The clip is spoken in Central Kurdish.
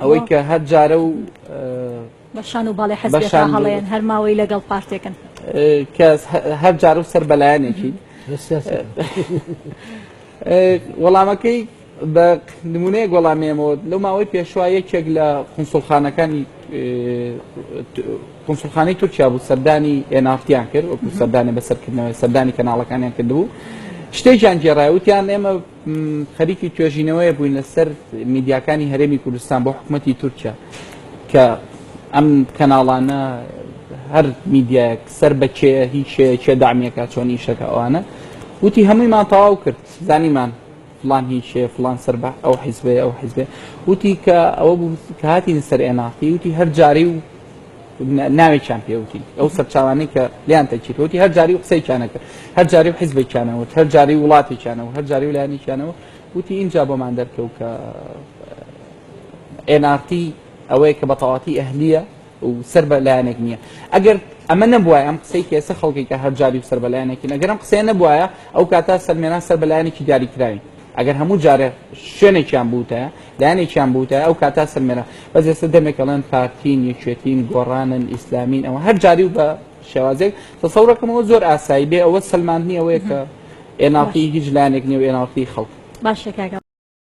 ئەوەی کە هەر جارە و بە شان و باڵی حەزبێکا هەڵێن هەر ماوەی لەگەڵ پارتێکن کە هەر جارە و سەر بەلایەنێکی وەڵامەکەی بە نمونەیەک وەڵامێمەوە لەو ماوەی پێشوا یەکێک لە قونسڵخانەکانی قونسڵخانەی تورکیا بوو سەردانی ئێنارتیان کرد وەکو سەردانی بەسەرکردنەوەی سەردانی کەناڵەکانیان کردبوو شتێکیان گێڕای وتیان ئێمە خەریکی توێژینەوەیە بووین لەسەر میدیاکانی هەرێمی کوردستان بۆ حکوومەتی تورکیا کە ئەم کەناڵانە هەر میدیایەک سەر بە کێ هی کێ کێ دامیەکە چۆن ئیشەکە ئەوانە وتی هەموویمان تەواو کرد زانیمان فلان هی کێ فلان سەر بە ئەو حیزبێ ئەو حیزبێ وتی کە ئەوە بوو کە هاتین سەر ئێناقی وتی هەر جاری و ناوێکیان پێوتی ئەو سەرچاوانەی کە لیان تەکیت وتی هەر جاری و قسەیکیانە کرد هەر جاری و حیزبێکیانەوە هەر جاری وڵاتێکیانەوە هەر جاری و لایەنێکیانەوە وتی اینجا بۆمان دەرکەوت کە NRT ئەوەیە کە بە تەواتی ئەهلیە و سەر بە لایەنێک نییە ئەگەر ئەمە نەبوایە ئەم قسەی کە ئێستا خەڵکی کە هەر جاری و سەر بە لایەنێکین ئەگەر ئەم قسەیە نەبوایە ئەو کاتە سەلمێنان سەر بە لایەنێکی دیاریکراوین ئەگەر هەموو جارێ شوێنێکیان بوتایە لایەنێکیان بوتایە ئەو کاتە سەلمێنە بەس ئێستا دەمێک ئەڵێن پارتین یەکێتین گۆڕانن ئیسلامین ئەوە هەر جاری و بە شێوازێک تەسەورەکەمەوە زۆر ئاسایی بێ ئەوە سەلماندنی ئەوەیە کە ئێناڵتی هیچ لایەنێک نیە و ئێناڵتی خەڵک باشە کاکە.